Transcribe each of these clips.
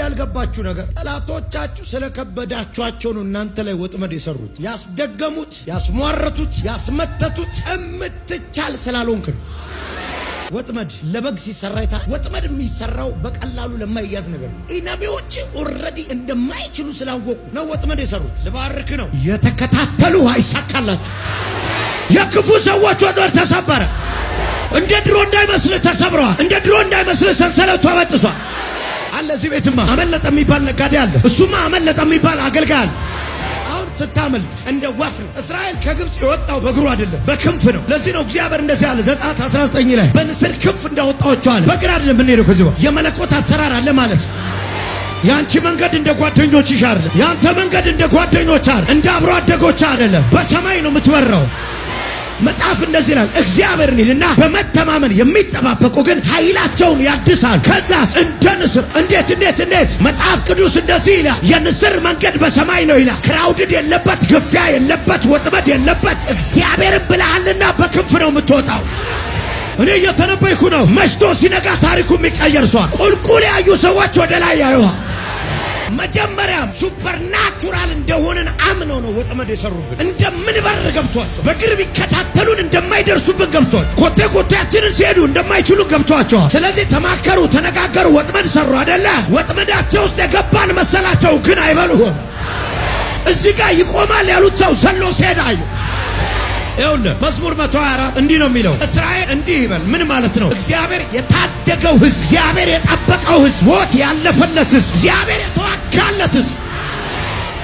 ያልገባችሁ ነገር፣ ጠላቶቻችሁ ስለከበዳችኋቸው ነው እናንተ ላይ ወጥመድ የሰሩት፣ ያስደገሙት፣ ያስሟረቱት፣ ያስመተቱት እምትቻል ስላልሆንክ ነው። ወጥመድ ለበግ ሲሰራ ይታ ወጥመድ የሚሰራው በቀላሉ ለማይያዝ ነገር ነው። Enemy ዎች already እንደማይችሉ ስላወቁ ነው ወጥመድ የሰሩት። ልባርክ ነው። የተከታተሉ አይሳካላችሁ። የክፉ ሰዎች ወጥመድ ተሰበረ። እንደ ድሮ እንዳይመስልህ ተሰብረዋል። እንደ ድሮ እንዳይመስልህ ሰንሰለቱ ተበጥሷል። አለ እዚህ ቤትማ አመለጠ የሚባል ነጋዴ አለ። እሱማ አመለጠ የሚባል አገልጋይ አለ። አሁን ስታመልጥ እንደ ወፍ ነው። እስራኤል ከግብፅ የወጣው በእግሩ አይደለም፣ በክንፍ ነው። ለዚህ ነው እግዚአብሔር እንደዚህ አለ፣ ዘጸአት 19 ላይ በንስር ክንፍ እንዳወጣኋቸው አለ። በእግር አይደለም የምንሄደው። ከዚህ በኋላ የመለኮት አሰራር አለ ማለት ነው። የአንቺ መንገድ እንደ ጓደኞችሽ አይደለም። የአንተ መንገድ እንደ ጓደኞች አይደለም፣ እንደ አብሮ አደጎች አይደለም። በሰማይ ነው የምትበረው። መጽሐፍ እንደዚህ ይላል፣ እግዚአብሔርን ይልና በመተማመን የሚጠባበቁ ግን ኃይላቸውን ያድሳል። ከዛስ እንደ ንስር። እንዴት እንዴት እንዴት? መጽሐፍ ቅዱስ እንደዚህ ይላል፣ የንስር መንገድ በሰማይ ነው ይላል። Crowded የለበት፣ ግፊያ የለበት፣ ወጥመድ የለበት። እግዚአብሔርን ብለሃልና በክንፍ ነው የምትወጣው። እኔ እየተነበይኩ ነው። መሽቶ ሲነጋ ታሪኩ የሚቀየር ሰዋል። ቁልቁል ያዩ ሰዎች ወደ ላይ ያዩሃል። መጀመሪያም supernatural እንደሆንን አምነው ነው ወጥመድ የሰሩብን። እንደምንበር ገብቷቸው፣ በእግር ቢከታተሉን እንደማይደርሱብን ገብቷቸው፣ ኮቴ ኮቴያችንን ሲሄዱ እንደማይችሉ ገብቷቸዋል። ስለዚህ ተማከሩ፣ ተነጋገሩ፣ ወጥመድ ሰሩ አደለ? ወጥመዳቸው ውስጥ የገባን መሰላቸው፣ ግን አይበሉህም። እዚህ ጋር ይቆማል ያሉት ሰው ዘሎ ሲሄድ አዩ። ይኸውልህ፣ መዝሙር 124 እንዲህ ነው የሚለው፣ እስራኤል እንዲህ ይበል። ምን ማለት ነው? እግዚአብሔር የታደገው ሕዝብ፣ እግዚአብሔር የጠበቀው ሕዝብ፣ ሞት ያለፈለት ሕዝብ፣ እግዚአብሔር የተዋጋለት ሕዝብ፣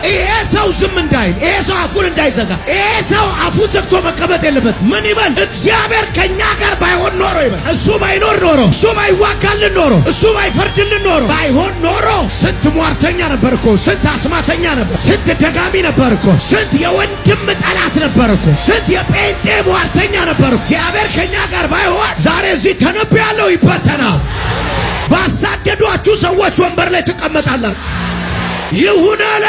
ይሄ ሰው ዝም እንዳይል፣ ይሄ ሰው አፉን እንዳይዘጋ፣ ይሄ ሰው አፉን ዘግቶ መቀመጥ የለበት። ምን ይበል? እግዚአብሔር ከእኛ ጋር ባይሆን ኖሮ ይበል። እሱ ባይኖር ኖሮ፣ እሱ ባይዋጋልን ኖሮ፣ እሱ ባይፈርድልን ኖሮ፣ ባይሆን ኖሮ ስንት ሟርተኛ ነበር እኮ፣ ስንት አስማተኛ ነበር፣ ስንት ደጋሚ ነበር እኮ፣ ስንት የወንድም ጠላት ነበር እኮ፣ ስንት የጴንጤ ሟርተኛ ነበር እኮ። እግዚአብሔር ከእኛ ጋር ባይሆን ዛሬ እዚህ ተነብያለሁ፣ ይበተናል። ባሳደዷችሁ ሰዎች ወንበር ላይ ትቀመጣላችሁ። ይሁን አለ።